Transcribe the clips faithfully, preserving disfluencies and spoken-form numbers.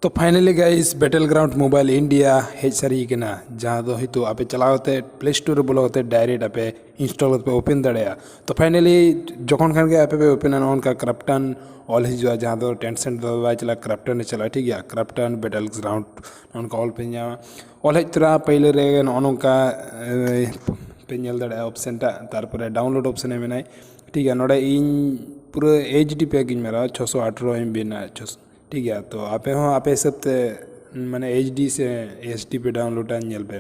ᱛᱚ finally guys, Battleground Mobile India ᱦᱮᱡ ᱥᱟᱹᱨᱤ ᱠᱟᱱᱟ, ᱡᱟᱦᱟᱸ ᱫᱚ ᱦᱚᱭᱛᱳ ᱟᱯᱮ ᱪᱟᱞᱟᱣ ᱠᱟᱛᱮ Play Store ᱨᱮ ᱵᱚᱞᱚ ᱠᱟᱛᱮ direct ᱟᱯᱮ install ᱠᱟᱛᱮ ᱯᱮ open ᱫᱟᱲᱮᱭᱟᱜᱼᱟ᱾ ᱛᱚ finally ᱡᱚᱠᱷᱚᱱ ᱠᱷᱟᱱ ᱜᱮ ᱟᱯᱮ ᱯᱮ openᱟ, ᱱᱚᱜᱼᱚ ᱱᱚᱝᱠᱟ ᱠᱨᱟᱯᱴᱟᱱ ᱚᱞ ᱦᱤᱡᱩᱜᱼᱟ, ᱡᱟᱦᱟᱸ ᱫᱚ Tencent ᱫᱚ ᱵᱟᱭ ᱪᱟᱞᱟᱜᱼᱟ, ᱠᱨᱟᱯᱴᱟᱱ ᱮ ᱪᱟᱞᱟᱜᱼᱟ, ᱴᱷᱤᱠ ᱜᱮᱭᱟ᱾ ᱠᱨᱟᱯᱴᱟᱱ Battleground ᱱᱚᱜᱼᱚ ᱱᱚᱝᱠᱟ ᱚᱞ ᱯᱮ ᱧᱟᱢᱟ᱾ ᱚᱞ ᱦᱮᱡ ᱛᱚᱨᱟ ᱯᱟᱹᱭᱞᱟᱹ ᱨᱮ ᱱᱚᱜᱼᱚ ᱱᱚᱝᱠᱟ ᱮ, ᱯᱮ ᱧᱮᱞ ᱫᱟᱲᱮᱭᱟᱜᱼᱟ option ᱴᱟᱜ, ᱛᱟᱨᱯᱚᱨᱮ download option ᱮ ᱢᱮᱱᱟᱭ, ᱴᱷᱤᱠ ᱜᱮᱭᱟ᱾ ᱱᱚᱰᱮ ᱤᱧ ᱯᱩᱨᱟᱹ HD pack ᱤᱧ ᱢᱟᱨᱟᱣᱟ, ᱪᱷᱚᱥᱚ ᱟᱴᱷᱨᱚ MB ᱨᱮᱱᱟᱜ ᱪᱷᱚᱥᱚ, ᱴᱷᱤᱠ ᱜᱮᱭᱟ᱾ ᱛᱚ ᱟᱯᱮ ᱦᱚᱸ ᱟᱯᱮ ᱦᱤᱥᱟᱹᱵ ᱛᱮ ᱢᱟᱱᱮ HD ᱥᱮ SD ᱯᱮ downloadᱟ, ᱧᱮᱞ ᱯᱮ᱾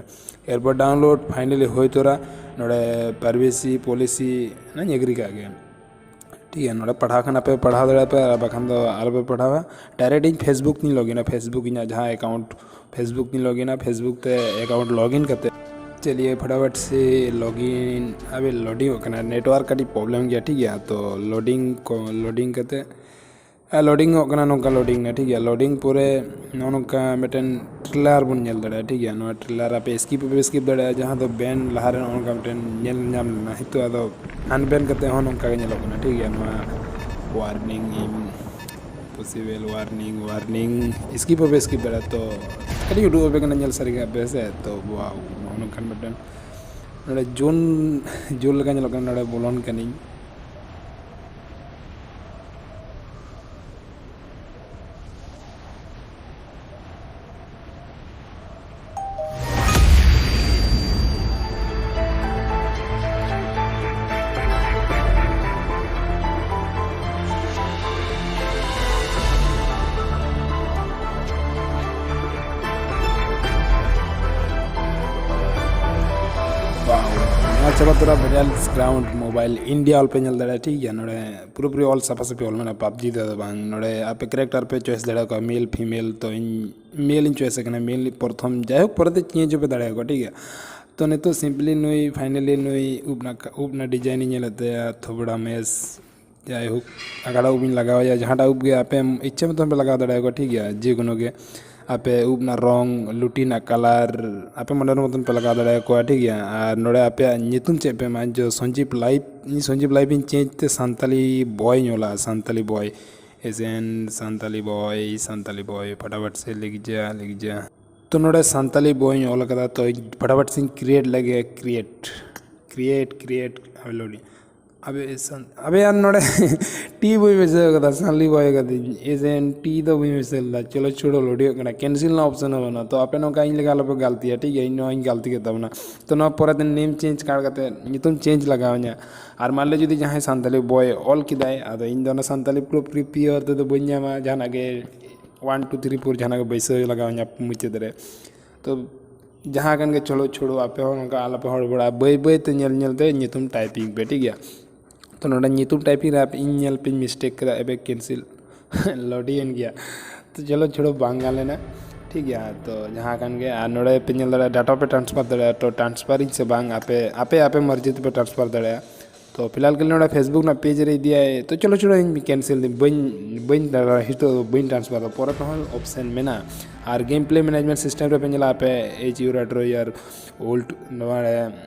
ᱮᱨᱯᱚᱨ download finally ᱦᱩᱭ ᱛᱚᱨᱟ ᱱᱚᱰᱮ privacy policy ᱚᱱᱟᱧ agree ᱠᱟᱜ ᱜᱮ, ᱴᱷᱤᱠ ᱜᱮᱭᱟ᱾ ᱱᱚᱰᱮ ᱯᱟᱲᱦᱟᱣ ᱠᱷᱟᱱ ᱟᱯᱮ ᱯᱟᱲᱦᱟᱣ ᱫᱟᱲᱮᱭᱟᱜᱼᱟ ᱯᱮ, ᱟᱨ ᱵᱟᱠᱷᱟᱱ ᱫᱚ ᱟᱞᱚᱯᱮ ᱯᱟᱲᱦᱟᱣᱟ᱾ Direct ᱤᱧ Facebook ᱛᱤᱧ login ᱟ, Facebook ᱤᱧᱟᱹᱜ ᱡᱟᱦᱟᱸ account, Facebook ᱛᱤᱧ login ᱟ᱾ Facebook ᱛᱮ account login ᱠᱟᱛᱮ ᱪᱟᱞᱤᱭᱮ ᱯᱷᱚᱴᱟᱯᱷᱚᱴ ᱥᱮ login ᱟᱵᱮ loading ᱚᱜ ᱠᱟᱱᱟ, network ᱠᱟᱹᱴᱤᱡ problem ᱜᱮᱭᱟ, ᱴᱷᱤᱠ ᱜᱮᱭᱟ᱾ ᱛᱚ loading ᱠᱚ loading ᱠᱟᱛᱮ ᱟᱨ loading ᱚᱜ ᱠᱟᱱᱟ, ᱱᱚᱝᱠᱟ loading ᱱᱟ, ᱴᱷᱤᱠ ᱜᱮᱭᱟ᱾ Loading ᱯᱚᱨᱮ ᱱᱚᱜᱼᱚ ᱱᱚᱝᱠᱟ ᱢᱤᱫᱴᱮᱱ trailer ᱵᱚᱱ ᱧᱮᱞ ᱫᱟᱲᱮᱭᱟᱜᱼᱟ, ᱴᱷᱤᱠ ᱜᱮᱭᱟ᱾ ᱱᱚᱣᱟ trailer ᱟᱯᱮ skip ᱦᱚᱸᱯᱮ skip ᱫᱟᱲᱮᱭᱟᱜᱼᱟ, ᱡᱟᱦᱟᱸ ᱫᱚ ban ᱞᱟᱦᱟᱨᱮ ᱱᱚᱜᱼᱚ ᱱᱚᱝᱠᱟ ᱢᱤᱫᱴᱮᱱ ᱧᱮᱞ ᱧᱟᱢ ᱞᱮᱱᱟ, ᱱᱤᱛᱚᱜ ᱟᱫᱚ unban ᱠᱟᱛᱮ ᱦᱚᱸ ᱱᱚᱝᱠᱟ ᱜᱮ ᱧᱮᱞᱚᱜ ᱠᱟᱱᱟ, ᱴᱷᱤᱠ ᱜᱮᱭᱟ᱾ ᱱᱚᱣᱟ warning, impossible warning, warning, skip ᱦᱚᱸᱯᱮ skip ᱫᱟᱲᱮᱭᱟᱜᱼᱟ᱾ ᱛᱚ ᱠᱟᱹᱴᱤᱡ ᱩᱫᱩᱜ ᱟᱯᱮ ᱠᱟᱱᱟ, ᱧᱮᱞ ᱥᱟᱹᱨᱤ ᱠᱟᱜ ᱯᱮ ᱦᱮᱸ ᱥᱮ᱾ ᱛᱚ wow, ᱱᱚᱜᱼᱚ ᱱᱚᱝᱠᱟᱱ ᱢᱤᱫᱴᱮᱱ ᱱᱚᱰᱮ ᱡᱩᱱ ᱡᱩᱱ ᱞᱮᱠᱟ ᱧᱮᱞᱚᱜ ᱠᱟᱱᱟ, ᱱᱚᱰᱮ ᱵᱚᱞᱚᱱ ᱠᱟᱹᱱᱟᱹᱧ᱾ Wow, ᱱᱚᱣᱟ ᱪᱟᱵᱟ ᱛᱚᱨᱟ Battleground Mobile India ᱚᱞ ᱯᱮ ᱧᱮᱞ ᱫᱟᱲᱮᱭᱟᱜᱼᱟ, ᱴᱷᱤᱠ ᱜᱮᱭᱟ᱾ ᱱᱚᱰᱮ ᱯᱩᱨᱟᱹᱯᱩᱨᱤ all ᱥᱟᱯᱷᱟ ᱥᱟᱹᱯᱷᱤ ᱚᱞ ᱢᱮᱱᱟᱜᱼᱟ, PUBG ᱫᱚ ᱵᱟᱝ᱾ ᱱᱚᱰᱮ ᱟᱯᱮ character ᱯᱮ choice ᱫᱟᱲᱮᱭᱟᱠᱚᱣᱟ, male female᱾ ᱛᱚ ᱤᱧ male ᱤᱧ choice ᱟᱠᱟᱱᱟ, male ᱯᱨᱚᱛᱷᱚᱢ, ᱡᱟᱭᱦᱳᱠ ᱯᱚᱨᱮᱛᱮ change ᱦᱚᱸᱯᱮ ᱫᱟᱲᱮᱭᱟᱠᱚᱣᱟ, ᱴᱷᱤᱠ ᱜᱮᱭᱟ᱾ ᱛᱚ ᱱᱤᱛᱚᱜ simply ᱱᱩᱭ finally ᱱᱩᱭ ᱩᱵ ᱨᱮᱱᱟᱜ ᱩᱵ ᱨᱮᱱᱟᱜ design ᱤᱧ ᱧᱮᱞᱮᱫ ᱛᱟᱭᱟ, ᱛᱷᱚᱵᱲᱟ ᱢᱮᱥ, ᱡᱟᱭᱦᱳᱠ ᱟᱠᱟᱴᱟᱜ ᱩᱵ ᱤᱧ ᱞᱟᱜᱟᱣ ᱟᱭᱟ, ᱡᱟᱦᱟᱸᱴᱟᱜ ᱩᱵ ᱜᱮ ᱟᱯᱮ ᱤᱪᱪᱷᱟᱹ ᱢᱚᱛᱚᱱ ᱯᱮ ᱞᱟᱜᱟᱣ ᱫᱟᱲᱮᱭᱟᱠᱚᱣᱟ, ᱴᱷᱤᱠ ᱜᱮᱭᱟ᱾ ᱡᱮᱠᱳᱱᱳ ᱜᱮ ᱟᱯᱮ ᱩᱵ ᱨᱮᱱᱟᱜ ᱨᱚᱝ, ᱞᱩᱴᱤ ᱨᱮᱱᱟᱜ colour ᱟᱯᱮ ᱢᱚᱱᱮᱨ ᱢᱚᱛᱚᱱ ᱯᱮ ᱞᱟᱜᱟᱣ ᱫᱟᱲᱮᱭᱟᱠᱚᱣᱟ, ᱴᱷᱤᱠ ᱜᱮᱭᱟ᱾ ᱟᱨ ᱱᱚᱰᱮ ᱟᱯᱮᱭᱟᱜ ᱧᱩᱛᱩᱢ ᱪᱮᱫ ᱯᱮ ᱮᱢᱟ, ᱡᱚ ᱥᱚᱧᱡᱤᱵᱽ ᱞᱟᱭᱤᱵ, ᱤᱧ ᱥᱚᱧᱡᱤᱵᱽ ᱞᱟᱭᱤᱵ ᱤᱧ change ᱛᱮ ᱥᱟᱱᱛᱟᱞᱤ ᱵᱚᱭ ᱤᱧ ᱚᱞᱟ, ᱥᱟᱱᱛᱟᱞᱤ ᱵᱚᱭ᱾ ᱮᱡᱮᱱ ᱥᱟᱱᱛᱟᱞᱤ ᱵᱚᱭ, ᱥᱟᱱᱛᱟᱞᱤ ᱵᱚᱭ, ᱯᱷᱟᱴᱟᱯᱷᱟᱴ ᱥᱮ ᱞᱤᱠᱷ ᱡᱟ, ᱞᱤᱠᱷ ᱡᱟ᱾ ᱛᱚ ᱱᱚᱰᱮ ᱥᱟᱱᱛᱟᱞᱤ ᱵᱚᱭ ᱤᱧ ᱚᱞ ᱟᱠᱟᱫᱟ, ᱛᱚ ᱤᱧ ᱯᱷᱟᱴᱟᱯᱷᱟᱴ ᱥᱮᱧ ᱠᱨᱤᱭᱮᱴ ᱞᱮᱜᱮ, ᱠᱨᱤᱭᱮᱴ, ᱠᱨᱤᱭᱮᱴ, ᱠᱨᱤᱭᱮᱴ, ᱟᱵᱮ ᱞᱳᱰᱤᱝ᱾ ᱟᱵᱮ ᱥᱟᱱ-, ᱟᱵᱮ ᱟᱨ ᱱᱚᱰᱮ ᱴᱤ ᱵᱟᱹᱧ ᱢᱮᱥᱮᱡ ᱠᱟᱫᱟ, ᱥᱟᱱᱛᱟᱞᱤ ᱵᱚᱭ ᱠᱟᱫᱤᱧ, ᱮᱡᱮᱱ ᱴᱤ ᱫᱚ ᱵᱟᱹᱧ ᱢᱮᱥᱮᱡ ᱞᱮᱫᱟ᱾ ᱪᱚᱞᱚ ᱪᱷᱳᱲᱳ, ᱞᱳᱰᱤᱝ ᱚᱜ ᱠᱟᱱᱟ, ᱠᱮᱱᱥᱮᱞ ᱨᱮᱱᱟᱜ ᱚᱯᱥᱮᱱ ᱦᱚᱸ ᱵᱟᱹᱱᱩᱜᱼᱟ᱾ ᱛᱚ ᱟᱯᱮ ᱱᱚᱝᱠᱟ ᱤᱧ ᱞᱮᱠᱟ ᱟᱞᱚᱯᱮ ᱜᱟᱞᱛᱤᱭᱟ, ᱴᱷᱤᱠ ᱜᱮᱭᱟ? ᱤᱧ ᱱᱚᱣᱟᱧ ᱜᱟᱞᱛᱤ ᱠᱮᱫ ᱛᱟᱵᱚᱱᱟ᱾ ᱛᱚ ᱱᱚᱣᱟ ᱯᱚᱨᱮ ᱛᱮ ᱱᱮᱢ ᱪᱮᱧᱡᱽ ᱠᱟᱨᱰ ᱠᱟᱛᱮ ᱧᱩᱛᱩᱢ ᱪᱮᱧᱡᱽ ᱞᱟᱜᱟᱣ ᱤᱧᱟ᱾ ᱟᱨ ᱢᱟᱱ ᱞᱮ ᱡᱩᱫᱤ ᱡᱟᱦᱟᱸᱭ ᱥᱟᱱᱛᱟᱞᱤ ᱵᱚᱭ ᱚᱞ ᱠᱮᱫᱟᱭ, ᱟᱫᱚ ᱤᱧ ᱫᱚ ᱚᱱᱟ ᱥᱟᱱᱛᱟᱞᱤ ᱯᱩᱨᱟᱹ ᱯᱩᱨᱤ ᱯᱤᱭᱳᱨ ᱛᱮᱫᱚ ᱵᱟᱹᱧ ᱧᱟᱢᱟ, ᱡᱟᱦᱟᱱᱟᱜ ᱜᱮ ᱚᱣᱟᱱ ᱴᱩ ᱛᱷᱨᱤ ᱯᱷᱳᱨ ᱡᱟᱦᱟᱱᱟᱜ ᱜᱮ ᱵᱟᱹᱭᱥᱟᱹᱣ ᱞᱟᱜᱟᱣ ᱤᱧᱟ ᱢᱩᱪᱟᱹᱫ ᱨᱮ᱾ ᱛᱚ ᱡᱟᱦᱟᱸ ᱠᱟᱱ ᱜᱮ, ᱪᱚᱞᱚ ᱪᱷᱳᱲᱳ, ᱟᱯᱮ ᱦᱚᱸ ᱱᱚᱝᱠᱟ ᱟᱞᱚᱯᱮ ᱦᱚᱲᱵᱚᱲᱟ, ᱵᱟᱹᱭ ᱵᱟᱹᱭ ᱛᱮ ᱧᱮᱞ ᱧᱮᱞ ᱛᱮ ᱧᱩᱛᱩᱢ ᱴᱟᱭᱯᱤᱝ ᱯᱮ, ᱴᱷᱤᱠ ᱜᱮᱭᱟ? ᱛᱚ ᱱᱚᱰᱮ ᱧᱩᱛᱩᱢ ᱴᱟᱭᱯᱤᱝ ᱨᱮ ᱟᱯᱮ, ᱤᱧ ᱧᱮᱞ ᱯᱮᱧ ᱢᱤᱥᱴᱮᱠ ᱠᱮᱫᱟ, ᱮᱵᱮ ᱠᱮᱱᱥᱮᱞ ᱞᱳᱰᱤᱝ ᱮᱱ ᱜᱮᱭᱟ᱾ ᱛᱚ ᱪᱚᱞᱚ ᱪᱷᱳᱲᱳ, ᱵᱟᱝ ᱜᱟᱱ ᱞᱮᱱᱟ, ᱴᱷᱤᱠ ᱜᱮᱭᱟ? ᱛᱚ ᱡᱟᱦᱟᱸ ᱠᱟᱱ ᱜᱮ, ᱟᱨ ᱱᱚᱰᱮ ᱯᱮ ᱧᱮᱞ ᱫᱟᱲᱮᱭᱟᱜᱼᱟ, ᱰᱟᱴᱟ ᱯᱮ ᱴᱨᱟᱱᱥᱯᱷᱟᱨ ᱫᱟᱲᱮᱭᱟᱜᱼᱟ᱾ ᱛᱚ ᱴᱨᱟᱱᱥᱯᱷᱟᱨ ᱤᱧ ᱥᱮ ᱵᱟᱝ, ᱟᱯᱮ, ᱟᱯᱮ, ᱟᱯᱮ ᱢᱟᱨᱡᱤ ᱛᱮᱯᱮ ᱴᱨᱟᱱᱥᱯᱷᱟᱨ ᱫᱟᱲᱮᱭᱟᱜᱼᱟ᱾ ᱛᱚ ᱯᱷᱤᱞᱦᱟᱞ ᱠᱷᱮᱞ ᱱᱚᱰᱮ Facebook ᱨᱮᱱᱟᱜ ᱯᱮᱡᱽ ᱨᱮ ᱤᱫᱤᱭᱟᱭ, ᱛᱚ ᱪᱚᱞᱚ ᱪᱷᱳᱲᱳ, ᱤᱧ ᱠᱮᱱᱥᱮᱞ ᱫᱟᱹᱧ, ᱵᱟᱹᱧ, ᱵᱟᱹᱧ, ᱱᱤᱛᱚᱜ ᱵᱟᱹᱧ ᱴᱨᱟᱱᱥᱯᱷᱟᱨ ᱫᱟ, ᱯᱚᱨᱮ ᱛᱮᱦᱚᱸ ᱚᱯᱥᱮᱱ ᱢᱮᱱᱟᱜᱼᱟ᱾ ᱟᱨ ᱜᱮᱢ ᱯᱞᱮ ᱢᱮᱱᱮᱡᱽᱢᱮᱱᱴ ᱥᱤᱥᱴᱮᱢ ᱨᱮᱯᱮ ᱧᱮᱞᱟ, ᱟᱯᱮ ᱮᱡᱽ ᱤᱭᱩᱨ ᱟᱴᱷᱨᱚ ᱤᱭᱟᱨ ᱳᱞᱰ, ᱱᱚᱣᱟ ᱨᱮ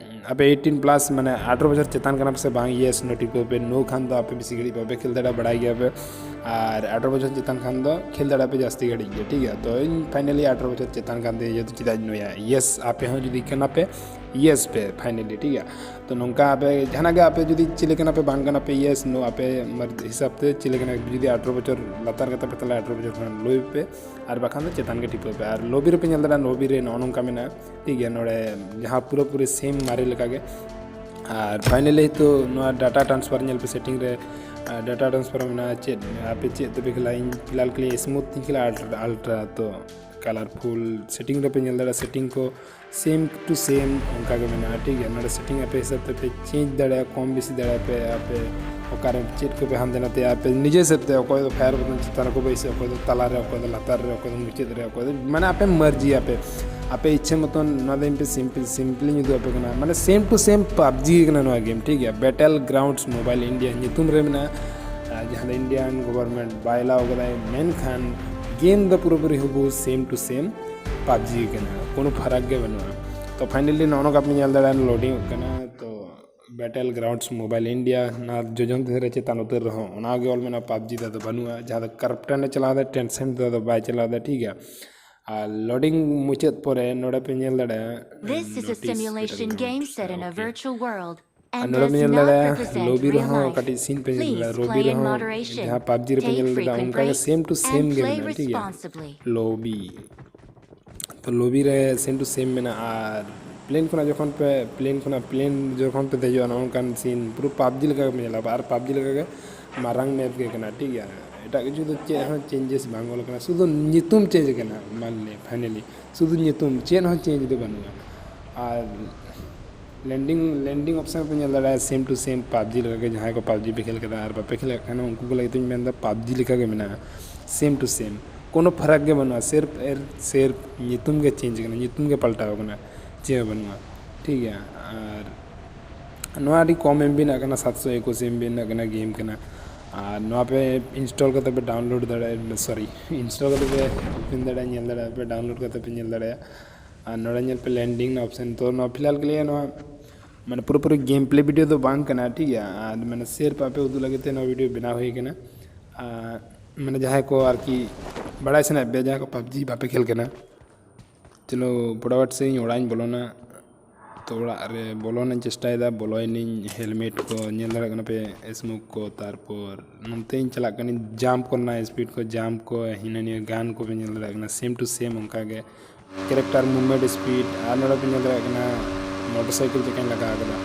ᱟᱯᱮ ᱮᱭᱤᱴᱤᱱ ᱯᱞᱟᱥ, ᱢᱟᱱᱮ ᱟᱴᱷᱨᱚ ᱵᱚᱪᱷᱚᱨ ᱪᱮᱛᱟᱱ ᱠᱟᱱᱟ ᱯᱮ ᱥᱮ ᱵᱟᱝ, ᱭᱮᱥ ᱱᱳ ᱴᱤᱯ ᱯᱮ, ᱱᱳ ᱠᱷᱟᱱ ᱫᱚ ᱟᱯᱮ ᱵᱮᱥᱤ ᱜᱷᱟᱹᱲᱤᱡ ᱵᱟᱯᱮ ᱠᱷᱮᱞ ᱫᱟᱲᱮᱭᱟᱜᱼᱟ, ᱵᱟᱲᱟᱭ ᱜᱮᱭᱟ ᱯᱮ᱾ ᱟᱨ ᱟᱴᱷᱨᱚ ᱵᱚᱪᱷᱚᱨ ᱪᱮᱛᱟᱱ ᱠᱷᱟᱱ ᱫᱚ ᱠᱷᱮᱞ ᱫᱟᱲᱮᱭᱟᱜᱼᱟ ᱯᱮ ᱡᱟᱹᱥᱛᱤ ᱜᱷᱟᱹᱲᱤᱡ ᱜᱮ, ᱴᱷᱤᱠ ᱜᱮᱭᱟ? ᱛᱚ ᱤᱧ ᱯᱷᱟᱭᱱᱟᱞᱤ ᱟᱴᱷᱨᱚ ᱵᱚᱪᱷᱚᱨ ᱪᱮᱛᱟᱱ ᱠᱟᱱ ᱛᱤᱧᱟ ᱡᱮᱦᱮᱛᱩ, ᱪᱮᱫᱟᱜ ᱤᱧ ᱱᱳᱭᱟ? ᱭᱮᱥ, ᱟᱯᱮ ᱦᱚᱸ ᱡᱩᱫᱤ ᱠᱟᱱᱟ ᱯᱮ, ᱭᱮᱥ ᱯᱮ ᱯᱷᱟᱭᱱᱟᱞᱤ, ᱴᱷᱤᱠ ᱜᱮᱭᱟ? ᱛᱚ ᱱᱚᱝᱠᱟ ᱟᱯᱮ ᱡᱟᱦᱟᱱᱟᱜ ᱜᱮ, ᱟᱯᱮ ᱡᱩᱫᱤ ᱪᱤᱞᱤ ᱠᱟᱱᱟ ᱯᱮ, ᱵᱟᱝ ᱠᱟᱱᱟ ᱯᱮ, ᱭᱮᱥ ᱱᱳ ᱟᱯᱮ ᱢᱟᱨ-, ᱦᱤᱥᱟᱹᱵ ᱛᱮ ᱪᱤᱞᱤ ᱠᱟᱱᱟ, ᱡᱩᱫᱤ ᱟᱴᱷᱨᱚ ᱵᱚᱪᱷᱚᱨ ᱞᱟᱛᱟᱨ ᱠᱟᱛᱮ ᱯᱮ, ᱛᱟᱦᱚᱞᱮ ᱟᱴᱷᱨᱚ ᱵᱚᱪᱷᱚᱨ ᱠᱷᱚᱱ ᱞᱳᱭ ᱯᱮ, ᱟᱨ ᱵᱟᱠᱷᱟᱱ ᱫᱚ ᱪᱮᱛᱟᱱ ᱜᱮ ᱴᱤᱯᱟᱹᱣ ᱯᱮ᱾ ᱟᱨ ᱞᱚᱵᱤ ᱨᱮᱯᱮ ᱧᱮᱞ ᱫᱟᱲᱮᱭᱟᱜᱼᱟ, ᱞᱚᱵᱤ ᱨᱮ ᱱᱚᱜᱼᱚ ᱱᱚᱝᱠᱟ ᱢᱮᱱᱟᱜᱼᱟ, ᱴᱷᱤᱠ ᱜᱮᱭᱟ? ᱱᱚᱰᱮ ᱡᱟᱦᱟᱸ ᱯᱩᱨᱟᱹᱯᱩᱨᱤ ᱥᱮᱢ ᱢᱟᱨᱮ ᱞᱮᱠᱟᱜᱮ᱾ ᱟᱨ ᱯᱷᱟᱭᱱᱟᱞᱤ ᱛᱚ ᱱᱚᱣᱟ ᱰᱟᱴᱟ ᱴᱨᱟᱱᱥᱯᱷᱟᱨ ᱧᱮᱞ ᱯᱮ, ᱥᱮᱴᱤᱝ ᱨᱮ, ᱟᱨ ᱰᱟᱴᱟ ᱴᱨᱟᱱᱥᱯᱷᱟᱨ ᱢᱮᱱᱟᱜᱼᱟ᱾ ᱪᱮᱫ ᱟᱯᱮ ᱪᱮᱫ ᱛᱮᱯᱮ ᱠᱷᱮᱞᱟ? ᱤᱧ ᱯᱷᱤᱞᱦᱟᱞ ᱠᱷᱮᱞ ᱥᱢᱩᱛᱷ ᱛᱤᱧ ᱠᱷᱮᱞᱟ, ᱟᱞᱴᱨᱟ, ᱟᱞᱴᱨᱟ᱾ ᱛᱚ ᱠᱟᱞᱟᱨᱯᱷᱩᱞ ᱥᱮᱴᱤᱝ ᱨᱮᱯᱮ ᱧᱮᱞ ᱫᱟᱲᱮᱭᱟᱜᱼᱟ, ᱥᱮᱴᱤᱝ ᱠᱚ ᱥᱮᱢ ᱴᱩ ᱥᱮᱢ ᱚᱱᱠᱟ ᱜᱮ ᱢᱮᱱᱟᱜᱼᱟ, ᱴᱷᱤᱠ ᱜᱮᱭᱟ? ᱱᱚᱰᱮ ᱥᱮᱴᱤᱝ ᱟᱯᱮ ᱦᱤᱥᱟᱹᱵ ᱛᱮᱯᱮ ᱪᱮᱧᱡᱽ ᱫᱟᱲᱮᱭᱟᱜᱼᱟ, ᱠᱚᱢ ᱵᱮᱥᱤ ᱫᱟᱲᱮᱭᱟᱜᱼᱟ ᱯᱮ, ᱟᱯᱮ ᱚᱠᱟᱨᱮ ᱪᱮᱫ ᱠᱚᱯᱮ ᱦᱟᱱᱛᱮ ᱱᱟᱛᱮᱭᱟ, ᱟᱯᱮ ᱱᱤᱡᱮ ᱦᱤᱥᱟᱹᱵ ᱛᱮ, ᱚᱠᱚᱭ ᱫᱚ ᱯᱷᱟᱭᱟᱨ ᱵᱚᱴᱚᱱ ᱪᱮᱛᱟᱱ ᱨᱮᱠᱚ ᱵᱟᱹᱭᱥᱟᱹᱣᱟ, ᱚᱠᱚᱭ ᱫᱚ ᱛᱟᱞᱟ ᱨᱮ, ᱚᱠᱚᱭ ᱫᱚ ᱞᱟᱛᱟᱨ ᱨᱮ, ᱚᱠᱚᱭ ᱫᱚ ᱢᱩᱪᱟᱹᱫ ᱨᱮ, ᱚᱠᱚᱭ ᱫᱚ, ᱢᱟᱱᱮ ᱟᱯᱮ ᱢᱟᱨᱡᱤ ᱟᱯᱮ, ᱟᱯᱮ ᱤᱪᱪᱷᱟᱹ ᱢᱚᱛᱚᱱ᱾ ᱱᱚᱣᱟ ᱫᱚ ᱤᱧ ᱯᱮ ᱥᱤᱢᱯᱤᱞ, ᱥᱤᱢᱯᱤᱞᱤᱧ ᱩᱫᱩᱜ ᱟᱯᱮ ᱠᱟᱱᱟ, ᱢᱟᱱᱮ ᱥᱮᱢ ᱴᱩ ᱥᱮᱢ ᱯᱟᱵᱡᱤ ᱜᱮ ᱠᱟᱱᱟ ᱱᱚᱣᱟ ᱜᱮᱢ, ᱴᱷᱤᱠ ᱜᱮᱭᱟ? ᱵᱮᱴᱮᱞ ᱜᱨᱟᱣᱩᱱᱰᱥ ᱢᱳᱵᱟᱭᱤᱞ ᱤᱱᱰᱤᱭᱟ ᱧᱩᱛᱩᱢ ᱨᱮ ᱢᱮᱱᱟᱜᱼᱟ, ᱟᱨ ᱡᱟᱦᱟᱸ ᱫᱚ ᱤᱱᱰᱤᱭᱟᱱ ᱜᱚᱵᱷᱚᱨᱱᱢᱮᱱᱴ ᱵᱟᱭ ᱮᱞᱟᱣ ᱠᱟᱫᱟᱭ, ᱢᱮᱱᱠᱷᱟᱱ ᱜᱮᱢ ᱫᱚ ᱯᱩᱨᱟᱹᱯᱩᱨᱤ ᱦᱩᱵᱦᱩ ᱥᱮᱢ ᱴᱩ ᱥᱮᱢ ᱯᱟᱵᱡᱤ ᱜᱮ ᱠᱟᱱᱟ, ᱠᱳᱱᱳ ᱯᱷᱟᱨᱟᱠ ᱜᱮ ᱵᱟᱹᱱᱩᱜᱼᱟ᱾ ᱛᱚ ᱯᱷᱟᱭᱱᱟᱞᱤ ᱱᱚᱜᱼᱚ ᱱᱚᱝᱠᱟ ᱯᱮ ᱧᱮᱞ ᱫᱟᱲᱮᱭᱟᱜᱼᱟ, ᱞᱳᱰᱤᱝ ᱚᱜ ᱠᱟᱱᱟ᱾ ᱛᱚ Battlegrounds Mobile India, ᱚᱱᱟ ᱡᱚᱡᱚᱢ ᱫᱷᱟᱨᱮ ᱪᱮᱛᱟᱱ ᱩᱛᱟᱹᱨ ᱨᱮᱦᱚᱸ ᱚᱱᱟ ᱜᱮ ᱚᱞ ᱢᱮᱱᱟᱜᱼᱟ, ᱯᱟᱵᱡᱤ ᱫᱚ ᱟᱫᱚ ᱵᱟᱹᱱᱩᱜᱼᱟ᱾ ᱡᱟᱦᱟᱸ ᱫᱚ ᱠᱮᱯᱴᱮᱱ ᱮ ᱪᱟᱞᱟᱣ ᱮᱫᱟ, ᱴᱮᱱᱥᱮᱱ ᱫᱚ ᱟᱫᱚ ᱵᱟᱭ ᱪᱟᱞᱟᱣ ᱮᱫᱟ, ᱴᱷᱤᱠ ᱜᱮᱭᱟ᱾ ᱟᱨ ᱞᱳᱰᱤᱝ ᱢᱩᱪᱟᱹᱫ ᱯᱚᱨᱮ ᱱᱚᱰᱮ ᱯᱮ ᱧᱮᱞ ᱫᱟᱲᱮᱭᱟᱜᱼᱟ, This is a notice simulation Battlegrounds, game set in a okay. virtual world R and ᱱᱚᱰᱮ ᱯᱮ does ᱧᱮᱞ not ᱫᱟᱲᱮᱭᱟᱜᱼᱟ, represent ᱞᱚᱵᱤ real ᱨᱮᱦᱚᱸ life. ᱠᱟᱹᱴᱤᱡ ᱥᱤᱱ ᱯᱮ ᱧᱮᱞ Please ᱫᱟᱲᱮᱭᱟᱜᱼᱟ᱾ ᱞᱚᱵᱤ play in ᱨᱮᱦᱚᱸ moderation. ᱡᱟᱦᱟᱸ ᱯᱟᱵᱡᱤ ᱨᱮᱯᱮ Take ᱧᱮᱞ ᱞᱮᱫᱟ, frequent ᱚᱱᱠᱟ ᱜᱮ breaks ᱥᱮᱢ ᱴᱩ ᱥᱮᱢ and ᱜᱮ play ᱢᱮᱱᱟᱜᱼᱟ, ᱴᱷᱤᱠ ᱜᱮᱭᱟ᱾ Responsibly. ᱞᱚᱵᱤ, ᱛᱚ ᱞᱚᱵᱤ ᱨᱮ ᱥᱮᱢ ᱴᱩ ᱥᱮᱢ ᱢᱮᱱᱟᱜᱼᱟ᱾ ᱟᱨ ᱯᱞᱮᱱ ᱠᱷᱚᱱᱟᱜ ᱡᱚᱠᱷᱚᱱ ᱯᱮ, ᱯᱞᱮᱱ ᱠᱷᱚᱱᱟᱜ, ᱯᱞᱮᱱ ᱡᱚᱠᱷᱚᱱ ᱯᱮ ᱫᱮᱡᱚᱜᱼᱟ, ᱱᱚᱜᱼᱚ ᱱᱚᱝᱠᱟᱱ ᱥᱤᱱ ᱯᱩᱨᱟᱹ ᱯᱟᱵᱡᱤ ᱞᱮᱠᱟ ᱜᱮ ᱧᱮᱞᱚᱜᱼᱟ᱾ ᱟᱨ ᱯᱟᱵᱡᱤ ᱞᱮᱠᱟ ᱜᱮ ᱢᱟᱨᱟᱝ ᱢᱮᱯ ᱜᱮ ᱠᱟᱱᱟ, ᱴᱷᱤᱠ ᱜᱮᱭᱟ᱾ ᱮᱴᱟᱜ ᱠᱤᱪᱷᱩ ᱫᱚ ᱪᱮᱫ ᱦᱚᱸ ᱪᱮᱧᱡᱮᱥ ᱵᱟᱝ ᱚᱞ ᱠᱟᱱᱟ, ᱥᱩᱫᱷᱩ ᱧᱩᱛᱩᱢ ᱪᱮᱧᱡᱽ ᱠᱟᱱᱟ᱾ ᱢᱟᱱᱞᱤ ᱯᱷᱟᱭᱱᱟᱞᱤ ᱥᱩᱫᱷᱩ ᱧᱩᱛᱩᱢ, ᱪᱮᱫ ᱦᱚᱸ ᱪᱮᱧᱡᱽ ᱫᱚ ᱵᱟᱹᱱᱩᱜᱼᱟ᱾ ᱟᱨ ᱞᱮᱱᱰᱤᱝ, ᱞᱮᱱᱰᱤᱝ ᱚᱯᱥᱮᱱ ᱯᱮ ᱧᱮᱞ ᱫᱟᱲᱮᱭᱟᱜᱼᱟ, ᱥᱮᱢ ᱴᱩ ᱥᱮᱢ ᱯᱟᱵᱡᱤ ᱞᱮᱠᱟᱜᱮ᱾ ᱡᱟᱦᱟᱸᱭ ᱠᱚ ᱯᱟᱵᱡᱤ ᱯᱮ ᱠᱷᱮᱞ ᱠᱟᱫᱟ ᱟᱨ ᱵᱟᱯᱮ ᱠᱷᱮᱞ ᱠᱟᱜ ᱠᱷᱟᱱ, ᱩᱱᱠᱩ ᱠᱚ ᱞᱟᱹᱜᱤᱫ ᱤᱧ ᱢᱮᱱᱫᱟ ᱯᱟᱵᱡᱤ ᱞᱮᱠᱟᱜᱮ ᱢᱮᱱᱟᱜᱼᱟ, ᱥᱮᱢ ᱴᱩ ᱥᱮᱢ, ᱠᱳᱱᱳ ᱯᱷᱟᱨᱟᱠ ᱜᱮ ᱵᱟᱹᱱᱩᱜᱼᱟ᱾ ᱥᱮᱨᱯ ᱮᱨ ᱥᱮᱨᱯ ᱧᱩᱛᱩᱢ ᱜᱮ ᱪᱮᱧᱡᱽ ᱠᱟᱱᱟ, ᱧᱩᱛᱩᱢ ᱜᱮ ᱯᱟᱞᱴᱟᱣ ᱠᱟᱱᱟ, ᱪᱮᱫ ᱦᱚᱸ ᱵᱟᱹᱱᱩᱜᱼᱟ, ᱴᱷᱤᱠ ᱜᱮᱭᱟ᱾ ᱟᱨ ᱱᱚᱣᱟ ᱟᱹᱰᱤ ᱠᱚᱢ ᱮᱢᱵᱤ ᱨᱮᱱᱟᱜ ᱠᱟᱱᱟ, ᱥᱟᱛᱥᱚ ᱮᱠᱩᱥ ᱮᱢᱵᱤ ᱨᱮᱱᱟᱜ ᱠᱟᱱᱟ ᱜᱮᱢ ᱠᱟᱱᱟ᱾ ᱟᱨ ᱱᱚᱣᱟ ᱯᱮ ᱤᱱᱥᱴᱚᱞ ᱠᱟᱛᱮ ᱯᱮ ᱰᱟᱣᱩᱱᱞᱳᱰ ᱫᱟᱲᱮᱭᱟᱜᱼᱟ, ᱥᱚᱨᱤ, ᱤᱱᱥᱴᱚᱞ ᱠᱟᱛᱮ ᱯᱮ ᱳᱯᱮᱱ ᱫᱟᱲᱮᱭᱟᱜᱼᱟ, ᱧᱮᱞ ᱫᱟᱲᱮᱭᱟᱜᱼᱟ ᱯᱮ, ᱰᱟᱣᱩᱱᱞᱳᱰ ᱠᱟᱛᱮ ᱯᱮ ᱧᱮᱞ ᱫᱟᱲᱮᱭᱟᱜᱼᱟ᱾ ᱟᱨ ᱱᱚᱰᱮ ᱧᱮᱞ ᱯᱮ ᱞᱮᱱᱰᱤᱝ ᱨᱮᱱᱟᱜ ᱚᱯᱥᱮᱱ᱾ ᱛᱚ ᱱᱚᱣᱟ ᱯᱷᱤᱞᱦᱟᱞ ᱠᱮ ᱞᱤᱭᱮ ᱱᱚᱣᱟ ᱢᱟᱱᱮ ᱯᱩᱨᱟᱹᱯᱩᱨᱤ ᱜᱮᱢ ᱯᱞᱮ ᱵᱷᱤᱰᱤᱭᱳ ᱫᱚ ᱵᱟᱝ ᱠᱟᱱᱟ, ᱴᱷᱤᱠ ᱜᱮᱭᱟ᱾ ᱟᱨ ᱢᱟᱱᱮ ᱥᱮᱨᱯ ᱟᱯᱮ ᱩᱫᱩᱜ ᱞᱟᱹᱜᱤᱫ ᱛᱮ ᱱᱚᱣᱟ ᱵᱷᱤᱰᱤᱭᱳ ᱵᱮᱱᱟᱣ ᱦᱩᱭ ᱠᱟᱱᱟ᱾ ᱟᱨ ᱢᱟᱱᱮ ᱡᱟᱦᱟᱸᱭ ᱠᱚ ᱟᱨᱠᱤ ᱵᱟᱲᱟᱭ ᱥᱟᱱᱟᱭᱮᱫ ᱯᱮᱭᱟ, ᱡᱟᱦᱟᱸᱭ ᱠᱚ ᱯᱟᱵᱡᱤ ᱵᱟᱯᱮ ᱠᱷᱮᱞ ᱠᱟᱱᱟ, ᱪᱚᱞᱚ ᱯᱷᱚᱴᱟᱯᱷᱚᱴ ᱥᱮ ᱤᱧ ᱚᱲᱟᱜ ᱤᱧ ᱵᱚᱞᱚᱱᱟ᱾ ᱛᱚ ᱚᱲᱟᱜ ᱨᱮ ᱵᱚᱞᱚᱱᱟᱹᱧ ᱪᱮᱥᱴᱟᱭᱮᱫᱟ, ᱵᱚᱞᱚᱭᱮᱱᱟᱹᱧ᱾ ᱦᱮᱞᱢᱮᱴ ᱠᱚ ᱧᱮᱞ ᱫᱟᱲᱮᱭᱟᱜ ᱠᱟᱱᱟ ᱯᱮ, ᱥᱢᱳᱠ ᱠᱚ, ᱛᱟᱨᱯᱚᱨ ᱱᱚᱱᱛᱮᱧ ᱪᱟᱞᱟᱜ ᱠᱟᱹᱱᱟᱹᱧ, ᱡᱟᱢᱯ ᱠᱚᱨᱮᱱᱟᱜ ᱥᱯᱤᱰ ᱠᱚ, ᱡᱟᱢᱯ ᱠᱚ, ᱦᱤᱱᱟᱹ ᱱᱤᱭᱟᱹ ᱜᱟᱱ ᱠᱚᱯᱮ ᱧᱮᱞ ᱫᱟᱲᱮᱭᱟᱜ ᱠᱟᱱᱟ, ᱥᱮᱢ ᱴᱩ ᱥᱮᱢ ᱚᱱᱠᱟ ᱜᱮ᱾ ᱠᱮᱨᱮᱠᱴᱟᱨ ᱢᱩᱵᱷᱢᱮᱱᱴ ᱥᱯᱤᱰ, ᱟᱨ ᱱᱚᱰᱮ ᱯᱮ ᱧᱮᱞ ᱫᱟᱲᱮᱭᱟᱜ ᱠᱟᱱᱟ ᱢᱚᱴᱚᱨ ᱥᱟᱭᱠᱮᱞ ᱪᱮᱫ ᱞᱮᱠᱟᱧ ᱞᱟᱜᱟ ᱟᱠᱟᱫᱟ᱾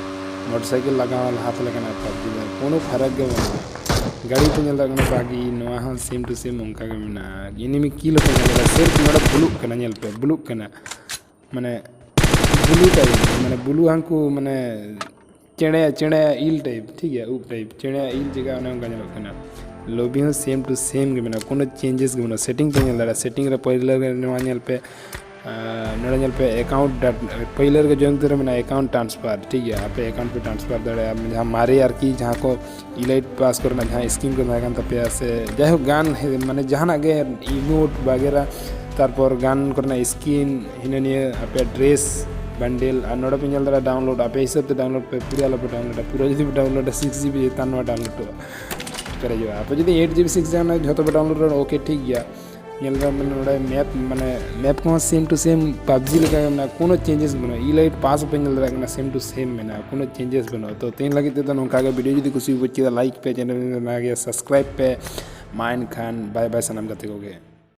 ᱢᱚᱴᱚᱨ ᱥᱟᱭᱠᱮᱞ ᱞᱟᱜᱟᱣ ᱞᱟᱦᱟᱛᱮ ᱞᱮᱠᱟᱱᱟᱜ ᱯᱟᱵᱡᱤ ᱫᱚ ᱠᱳᱱᱳ ᱯᱷᱟᱨᱟᱠ ᱜᱮ ᱵᱟᱹᱱᱩᱜᱼᱟ᱾ ᱜᱟᱹᱰᱤ ᱯᱮ ᱧᱮᱞ ᱫᱟᱲᱮᱭᱟᱜ ᱠᱟᱱᱟ ᱵᱟᱜᱤ, ᱱᱚᱣᱟ ᱦᱚᱸ ᱥᱮᱢ ᱴᱩ ᱥᱮᱢ ᱚᱱᱠᱟ ᱜᱮ ᱢᱮᱱᱟᱜᱼᱟ᱾ ᱮᱱᱤᱢᱤ ᱠᱤᱞ ᱦᱚᱸᱯᱮ ᱧᱮᱞ ᱫᱟᱲᱮᱭᱟᱜᱼᱟ, ᱥᱮᱨᱯ ᱱᱚᱰᱮ ᱵᱞᱩᱜ ᱠᱟᱱᱟ, ᱧᱮᱞ ᱯᱮ ᱵᱞᱩᱜ ᱠᱟᱱᱟ, ᱢᱟᱱᱮ ᱵᱞᱩ ᱴᱟᱭᱤᱯ, ᱢᱟᱱᱮ ᱵᱞᱩ ᱦᱟᱱᱠᱩ ᱢᱟᱱᱮ ᱪᱮᱬᱮ, ᱪᱮᱬᱮ ᱤᱞ ᱴᱟᱭᱤᱯ, ᱴᱷᱤᱠ ᱜᱮᱭᱟ, ᱩᱵ ᱴᱟᱭᱤᱯ, ᱪᱮᱬᱮ ᱤᱞ ᱡᱟᱭᱜᱟ ᱚᱱᱮ ᱚᱱᱠᱟ ᱧᱮᱞᱚᱜ ᱠᱟᱱᱟ᱾ ᱞᱚᱵᱤ ᱦᱚᱸ ᱥᱮᱢ ᱴᱩ ᱥᱮᱢ ᱜᱮ ᱢᱮᱱᱟᱜᱼᱟ, ᱠᱳᱱᱳ ᱪᱮᱧᱡᱮᱥ ᱜᱮ ᱵᱟᱹᱱᱩᱜᱼᱟ᱾ ᱥᱮᱴᱤᱝ ᱯᱮ ᱧᱮᱞ ᱫᱟᱲᱮᱭᱟᱜᱼᱟ, ᱥᱮᱴᱤᱝ ᱨᱮ ᱯᱳᱭᱞᱳ ᱨᱮ ᱱᱚᱣᱟ ᱧᱮᱞ ᱯᱮ, ᱟᱨ ᱱᱚᱰᱮ ᱧᱮᱞ ᱯᱮ ᱮᱠᱟᱣᱩᱱᱴ ᱰᱟᱴ-, ᱯᱳᱭᱞᱳ ᱨᱮᱜᱮ ᱡᱚᱭᱮᱱ ᱩᱛᱟᱹᱨ ᱨᱮ ᱢᱮᱱᱟᱜᱼᱟ ᱮᱠᱟᱣᱩᱱᱴ ᱴᱨᱟᱱᱥᱯᱷᱟᱨ, ᱴᱷᱤᱠ ᱜᱮᱭᱟ᱾ ᱟᱯᱮ ᱮᱠᱟᱣᱩᱱᱴ ᱯᱮ ᱴᱨᱟᱱᱥᱯᱷᱟᱨ ᱫᱟᱲᱮᱭᱟᱜᱼᱟ, ᱡᱟᱦᱟᱸ ᱢᱟᱨᱮ ᱟᱨᱠᱤ ᱡᱟᱦᱟᱸ ᱠᱚ ᱤᱞᱟᱭᱤᱴ ᱯᱟᱥ ᱠᱚᱨᱮᱱᱟᱜ ᱡᱟᱦᱟᱸ ᱥᱠᱤᱢ ᱠᱚ ᱛᱟᱦᱮᱸ ᱠᱟᱱ ᱛᱟᱯᱮᱭᱟ, ᱥᱮ ᱡᱟᱭᱦᱳᱠ ᱜᱟᱱ ᱢᱟᱱᱮ ᱡᱟᱦᱟᱱᱟᱜ ᱜᱮ ᱤᱢᱳᱴ ᱵᱟᱜᱮᱨᱟ, ᱛᱟᱨᱯᱚᱨ ᱜᱟᱱ ᱠᱚᱨᱮᱱᱟᱜ ᱥᱠᱤᱱ, ᱦᱤᱱᱟᱹ ᱱᱤᱭᱟᱹ ᱟᱯᱮᱭᱟᱜ ᱰᱨᱮᱥ, ᱵᱟᱱᱰᱮᱞ, ᱟᱨ ᱱᱚᱰᱮ ᱯᱮ ᱧᱮᱞ ᱫᱟᱲᱮᱭᱟᱜᱼᱟ ᱰᱟᱣᱩᱱᱞᱳᱰ, ᱟᱯᱮ ᱦᱤᱥᱟᱹᱵ ᱛᱮ ᱰᱟᱣᱩᱱᱞᱳᱰ ᱯᱮ, ᱯᱩᱨᱟᱹ ᱟᱞᱚᱯᱮ ᱰᱟᱣᱩᱱᱞᱳᱰᱟ᱾ ᱯᱩᱨᱟᱹ ᱡᱩᱫᱤ ᱯᱮ ᱰᱟᱣᱩᱱᱞᱳᱰᱟ ᱥᱤᱠᱥ ᱡᱤᱵᱤ ᱪᱮᱛᱟᱱ ᱱᱚᱣᱟ ᱰᱟᱣᱩᱱᱞᱳᱰᱚᱜᱼᱟ, ᱯᱮᱨᱮᱡᱚᱜᱼᱟ᱾ ᱟᱯᱮ ᱡᱩᱫᱤ ᱮᱭᱤᱴ ᱡᱤᱵᱤ ᱥᱤᱠᱥ ᱡᱤᱵᱤ ᱡᱷᱚᱛᱚ ᱯᱮ ᱰᱟᱣᱩᱱᱞᱳᱰᱟ, ᱳᱠᱮ, ᱴᱷᱤᱠ ᱜᱮᱭᱟ᱾ ᱧᱮᱞ ᱫᱟᱢ ᱱᱚᱰᱮ ᱢᱮᱯ, ᱢᱟᱱᱮ ᱢᱮᱯ ᱠᱚᱦᱚᱸ ᱥᱮᱢ ᱴᱩ ᱥᱮᱢ ᱯᱟᱵᱡᱤ ᱞᱮᱠᱟ ᱜᱮ ᱢᱮᱱᱟᱜᱼᱟ, ᱠᱳᱱᱳ ᱪᱮᱧᱡᱮᱥ ᱵᱟᱹᱱᱩᱜᱼᱟ᱾ ᱤᱞᱟᱭᱤᱴ ᱯᱟᱥ ᱦᱚᱸᱯᱮ ᱧᱮᱞ ᱫᱟᱲᱮᱭᱟᱜ ᱠᱟᱱᱟ, ᱥᱮᱢ ᱴᱩ ᱥᱮᱢ ᱢᱮᱱᱟᱜᱼᱟ, ᱠᱳᱱᱳ ᱪᱮᱧᱡᱮᱥ ᱵᱟᱹᱱᱩᱜᱼᱟ᱾ ᱛᱚ ᱛᱮᱦᱮᱧ ᱞᱟᱹᱜᱤᱫ ᱛᱮᱫᱚ ᱱᱚᱝᱠᱟ ᱜᱮ᱾ ᱵᱷᱤᱰᱤᱭᱳ ᱡᱩᱫᱤ ᱠᱩᱥᱤ ᱵᱩᱡᱽ ᱠᱮᱫᱟ, ᱞᱟᱭᱤᱠ ᱯᱮ, ᱪᱮᱱᱮᱞ ᱨᱮ ᱱᱟᱣᱟ ᱜᱮᱭᱟ ᱥᱟᱵᱥᱠᱨᱟᱭᱤᱵ ᱯᱮ᱾ ᱢᱟ ᱮᱱᱠᱷᱟᱱ ᱵᱟᱭ ᱵᱟᱭ ᱥᱟᱱᱟᱢ ᱜᱟᱛᱮ ᱠᱚᱜᱮ᱾